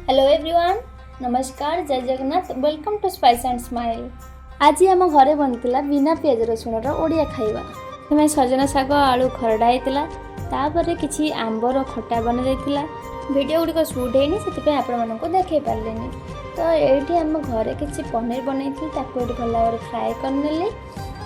Hello everyone, ନମସ୍କାର, ଜୟ Jagannath. Welcome to Spice and Smile. ଆଜି ଆମ ଘରେ ବନିଥିଲା ବିନା ପିଆଜ ରସୁଣର ଓଡ଼ିଆ ଖାଇବା। ପ୍ରଥମେ ସଜନା ଶାଗ ଆଳୁ ଖରଡ଼ା ହେଇଥିଲା, ତାପରେ କିଛି ଆମ୍ବର ଖଟା ବନାଯାଇଥିଲା। ଭିଡ଼ିଓ ଗୁଡ଼ିକ ସୁଟ୍ ହେଇନି, ସେଥିପାଇଁ ଆପଣମାନଙ୍କୁ ଦେଖାଇ ପାରିଲିନି। ତ ଏଇଠି ଆମ ଘରେ କିଛି ପନିର ବନେଇଥିଲି, ତାକୁ ଏଇଠି ଭଲ ଭାବରେ ଫ୍ରାଏ କରିନେଲି।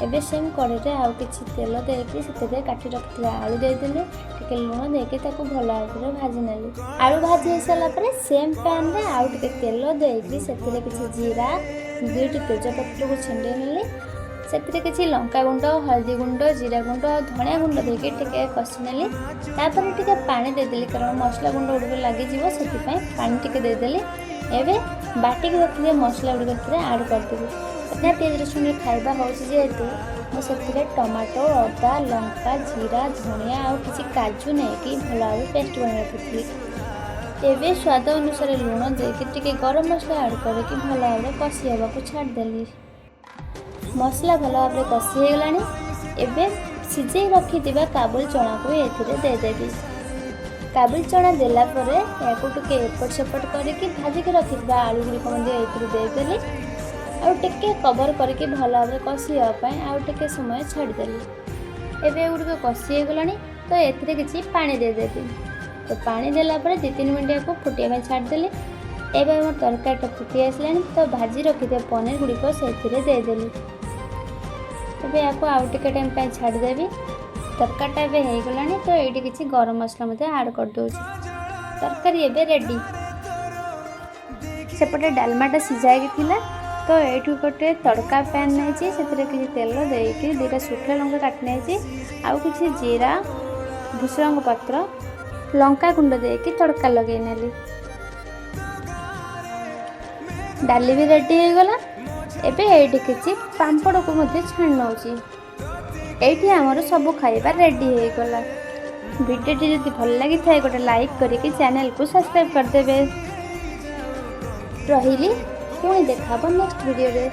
ଏବେ ସେମ୍ କଢ଼େଇରେ ଆଉ କିଛି ତେଲ ଦେଇକି ସେଥିରେ କାଟି ରଖିଥିବା ଆଳୁ ଦେଇଦେଲି। ଟିକେ ଲୁଣ ଦେଇକି ତାକୁ ଭଲ ଭାବରେ ଭାଜି ନେଲି। ଆଳୁ ଭାଜି ହେଇସାରିଲା ପରେ ସେମ୍ ପ୍ୟାନ୍ରେ ଆଉ ଟିକେ ତେଲ ଦେଇକି ସେଥିରେ କିଛି ଜିରା, ଦୁଇଟି ତେଜପତ୍ରକୁ ଛିଣ୍ଡେଇ ନେଲି। ସେଥିରେ କିଛି ଲଙ୍କା ଗୁଣ୍ଡ, ହଳଦୀ ଗୁଣ୍ଡ, ଜିରା ଗୁଣ୍ଡ ଆଉ ଧଣିଆ ଗୁଣ୍ଡ ଦେଇକି ଟିକେ କଷି ନେଲି। ତାପରେ ଟିକେ ପାଣି ଦେଇଦେଲି, କାରଣ ମସଲା ଗୁଣ୍ଡ ଗୁଡ଼ିକ ଲାଗିଯିବ, ସେଥିପାଇଁ ପାଣି ଟିକେ ଦେଇଦେଲି। ଏବେ ବାଟିକି ରଖିଥିବା ମସଲା ଗୁଡ଼ିକ ସେଥିରେ ଆଡ଼୍ କରିଦେବି। ବିନା ପିଆଜ ରସୁଣରେ ଖାଇବା ହେଉଛି ଯେହେତୁ, ମୁଁ ସେଥିରେ ଟମାଟୋ, ଅଦା, ଲଙ୍କା, ଜିରା, ଧଣିଆ ଆଉ କିଛି କାଜୁ ନେଇକି ଭଲ ଭାବେ ପେଷ୍ଟ ବନେଇ ରଖିଥିଲି। ଏବେ ସ୍ୱାଦ ଅନୁସାରେ ଲୁଣ ଦେଇକି ଟିକେ ଗରମ ମସଲା ଆଡ଼୍ କରିକି ଭଲ ଭାବରେ କଷି ହେବାକୁ ଛାଡ଼ିଦେଲି। ମସଲା ଭଲ ଭାବରେ କଷି ହେଇଗଲାଣି। ଏବେ ସିଝେଇ ରଖିଥିବା କାବୁଲ ଚଣାକୁ ଏଥିରେ ଦେଇଦେବି। କାବୁଲ ଚଣା ଦେଲା ପରେ ଏହାକୁ ଟିକେ ଏପଟ ସେପଟ କରିକି ଭାଜିକି ରଖିଥିବା ଆଳୁ ଗୁଡ଼ିକ ମଧ୍ୟ ଏଥିରେ ଦେଇଦେଲି। ଆଉ ଟିକେ କଭର କରିକି ଭଲ ଭାବରେ କଷି ହେବା ପାଇଁ ଆଉ ଟିକେ ସମୟ ଛାଡ଼ିଦେଲି। ଏବେ ଏଗୁଡ଼ିକ କଷି ହେଇଗଲାଣି, ତ ଏଥିରେ କିଛି ପାଣି ଦେଇଦେବି। ତ ପାଣି ଦେଲା ପରେ 2-3 ମିନିଟ୍ ଏହାକୁ ଫୁଟିବା ପାଇଁ ଛାଡ଼ିଦେଲି। ଏବେ ଆମ ତରକାରୀଟା ଫୁଟି ଆସିଲାଣି, ତ ଭାଜି ରଖିଥିବା ପନିର ଗୁଡ଼ିକ ସେଥିରେ ଦେଇଦେଲି। ଏବେ ଏହାକୁ ଆଉ ଟିକେ ଟାଇମ୍ ପାଇଁ ଛାଡ଼ିଦେବି। ତରକାରୀଟା ଏବେ ହେଇଗଲାଣି, ତ ଏଇଠି କିଛି ଗରମ ମସଲା ମଧ୍ୟ ଆଡ଼୍ କରିଦେଉଛି। ତରକାରୀ ଏବେ ରେଡ଼ି। ସେପଟେ ଡାଲମାଟା ସିଝା ହେଇକି ଥିଲା, ତ ଏଇଠୁ ଗୋଟେ ତଡ଼କା ପ୍ୟାନ୍ ନେଇଛି। ସେଥିରେ କିଛି ତେଲ ଦେଇକି ଦୁଇଟା ଶୁଖିଲା ଲଙ୍କା କାଟି ନେଇଛି, ଆଉ କିଛି ଜିରା, ଭୃଷଙ୍ଗ ପତ୍ର, ଲଙ୍କା ଗୁଣ୍ଡ ଦେଇକି ତଡ଼କା ଲଗେଇ ନେଲି। ଡାଲି ବି ରେଡ଼ି ହେଇଗଲା। ଏବେ ଏଇଠି କିଛି ପାମ୍ପଡ଼କୁ ମଧ୍ୟ ଛାଣି ନେଉଛି। ଏଇଠି ଆମର ସବୁ ଖାଇବା ରେଡ଼ି ହେଇଗଲା। ଭିଡ଼ିଓଟି ଯଦି ଭଲ ଲାଗିଥାଏ, ଗୋଟେ ଲାଇକ୍ କରିକି ଚ୍ୟାନେଲକୁ ସବସ୍କ୍ରାଇବ୍ କରିଦେବେ। ରହିଲି, ପୁଣି ଦେଖା ହେବ ନେକ୍ସଟ ଭିଡ଼ିଓରେ।